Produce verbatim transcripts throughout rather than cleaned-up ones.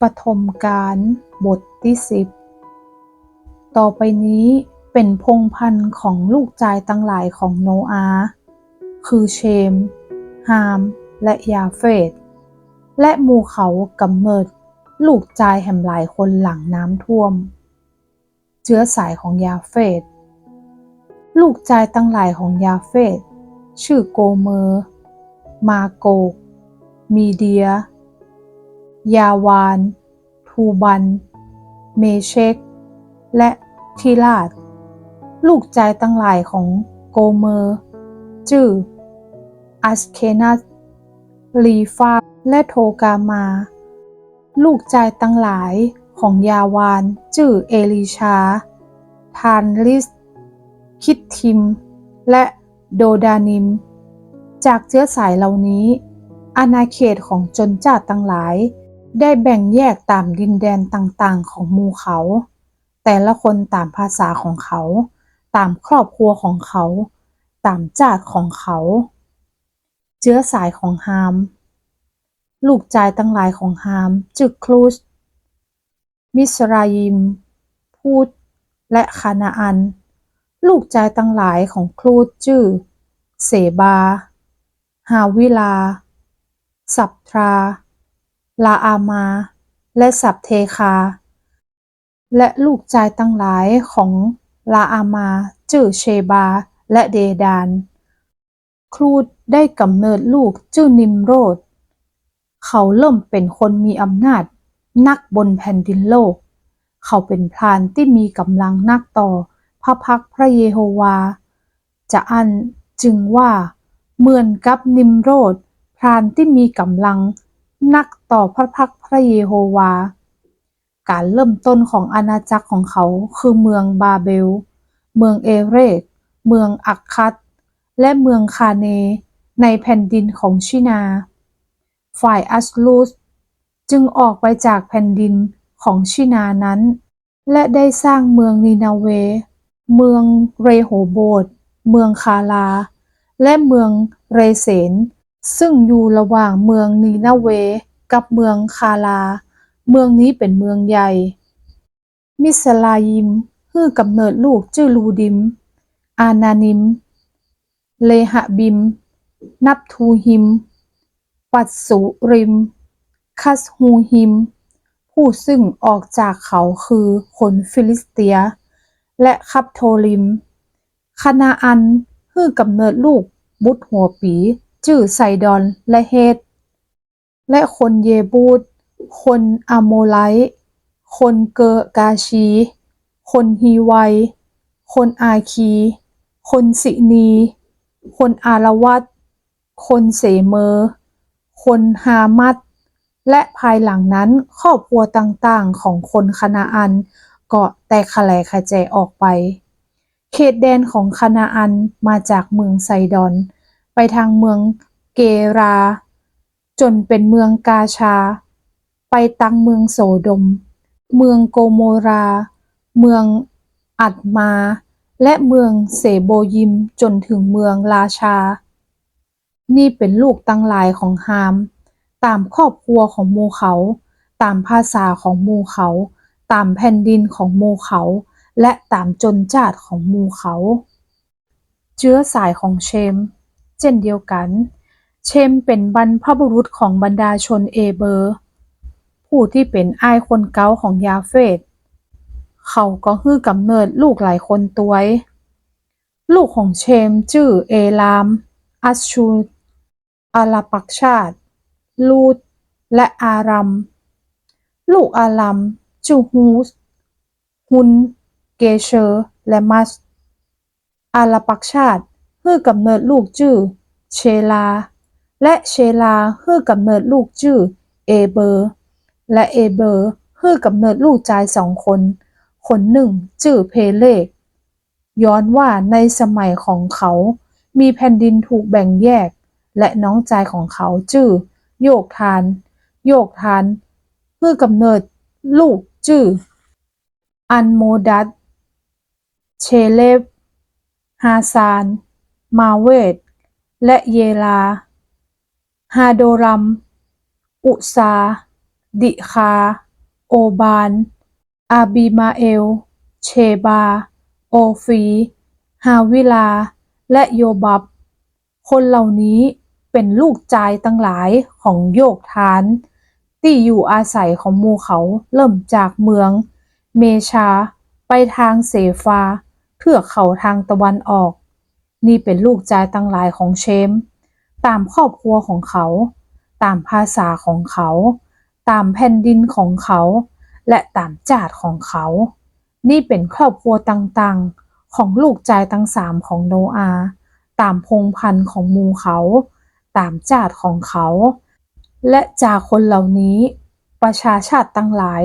ปฐมกาลบทตี้สิบ ต่อไปนี้เป๋นพงศ์พันธุ์ของลูกจายตังหลายของโนอาห์ คือเชม ฮาม และยาเฟท และหมู่เขาก๋ำเนิดลูกจายแหมหลายคนหลังน้ำท่วม เจื๊อสายของยาเฟท ลูกจายตังหลายของยาเฟท จื้อโกเมอร์ มาโกก มีเดีย ยาวาน ทูบัล เมเชค และทิราด ลูกจายตังหลายของโกเมอร์ จื้อ อัสเคนัส รีฟาธ และโทกามา ลูกจายตังหลายของยาวาน จื้อ เอลีชา ทารชิส คิตทิม และโดดานิม จากเจื๊อสายเหล่านี้ อาณาเขตของจนจ้าดตังหลายได้แบ่งแยกต๋ามดินแดนต่างๆ ของหมู่เขา แต่ละคนต๋ามภาษาของเขา ต๋ามครอบครัวของเขา ต๋ามจ้าดของเขา เจื๊อสายของฮาม ลูกจายตังหลายของฮาม จื้อ คูช มิสรายิม พูต และคานาอัน ลูกจายตังหลายของคูช จื้อ เสบา ฮาวิลา สับทรา ลาอามา และสับเทคา และลูกจายตังหลายของลาอามา จื้อ เชบา และเดดาน คูชได้ก๋ำเนิดลูก จื้อ นิมโรด เขาเริ่มเป๋นคนมีอำนาจนักบนแผ่นดินโลก เขาเป๋นพรานตี้มีก๋ำลังนักต่อพระพักตร์พระเยโฮวาห์ จาอั้นจึงว่า เหมือนกับนิมโรด พรานตี้มีก๋ำลังนักต่อพระพักตร์พระเยโฮวาห์ ก๋านเริ่มต้นของอาณาจักรของเขาคือเมืองบาเบล เมืองเอเรก เมืองอัคคัด และเมืองคาเนห์ ในแผ่นดินของชินาร์ ฝ่ายอัสชูรจึงออกไปจากแผ่นดินของชินาร์นั้น และได้สร้างเมืองนีนาเวห์ เมืองเรโหโบท เมืองคาลาห์ และเมืองเรเสน ซึ่งอยู่ระหว่างเมืองนีนาเวห์กับเมืองคาลาห์ เมืองนี้เป๋นเมืองใหญ่ มิสรายิม หื้อก๋ำเนิดลูกจื้อ ลูดิม อานานิม เลหะบิม นับทูฮิม ปัสสูริม คัสฮูฮิม ผู้ซึ่งออกจากเขาคือคนฟิลิสเตีย และคัฟโทริม คานาอัน หื้อก๋ำเนิดลูกบุตรหัวปี๋ จื้อ ไซดอน และเฮท และคนเยบูส คนอาโมไรต์ คนเกอร์กาชี คนฮีไว คนอาคี คนสินี คนอารวัต คนเสเมอร์ คนฮามัต และภายหลังนั้นครอบครัวต่างๆ ของคนคานาอันก็แตกขะแหลกขะแจออกไป เขตแดนของคานาอันมาจากเมืองไซดอน ไปทางเมืองเกราห์ จ๋นเป๋นเมืองกาชาร์ ไปตังเมืองโสโดม เมืองโกโมราห์ เมืองอัดมา และเมืองเซโบยิม จ๋นเถิงเมืองราชาร์ นี่เป๋นลูกตังหลายของฮาม ต๋ามครอบครัวของหมู่เขา ต๋ามภาษาของหมู่เขา ต๋ามแผ่นดินของหมู่เขา และต๋ามจนจ้าดของหมู่เขา เจื๊อสายของเชม เจ้นเดียวกั๋น เชมเป๋นบรรพบุรุษของบรรดาชนเอเบอร์ ผู้ตี้เป๋นอ้ายคนเก๊าของยาเฟท เขาก็หื้อก๋ำเนิดลูกหลายคนตวย ลูกของเชมจื้อ เอลาม อัสชูร อาราปักชาด ลูด และอารัม ลูกอารัม จื้อ ฮูส ฮุน เกเชอร์ และมัส อาราปักชาด หื้อก๋ำเนิดลูกจื้อ เชลาห์ และเชลาห์ หื้อก๋ำเนิดลูกจื้อ เอเบอร์ และเอเบอร์ หื้อก๋ำเนิดลูกจายสองคน คนนึ่งจื้อ เพเลก ย้อนว่าในสมัยของเขามีแผ่นดินถูกแบ่งแยก และน้องจายของเขาจื้อ โยกทาน โยกทาน หื้อก๋ำเนิดลูกจื้อ อัลโมดัด เชเลฟ ฮาซาน มาเวท และเยลาห์ ฮาโดรัม อุซา ดิคา โอบาน อาบีมาเอล เชบา โอฟี ฮาวิลา และโยบับ คนเหล่านี้เป๋นลูกจายตังหลายของโยกทาน ตี้อยู่อาศัยของหมู่เขาเริ่มจากเมืองเมชาไปตางเสฟา เทือกเขาตางตะวันออก นี่เป๋นลูกจายตังหลายของเชม ต๋ามครอบครัวของเขา ต๋ามภาษาของเขา ต๋ามแผ่นดินของเขา และต๋ามจ้าดของเขา นี่เป๋นครอบครัวต่างๆ ของลูกจายตังสามของโนอาห์ ต๋ามพงศ์พันธุ์ของหมู่เขา ต๋ามจ้าดของเขา และจากคนเหล่านี้ ประชาชาติตังหลาย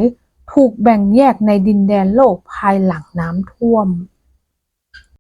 ถูกแบ่งแยกในดินแดนโลกภายหลังน้ำท่วม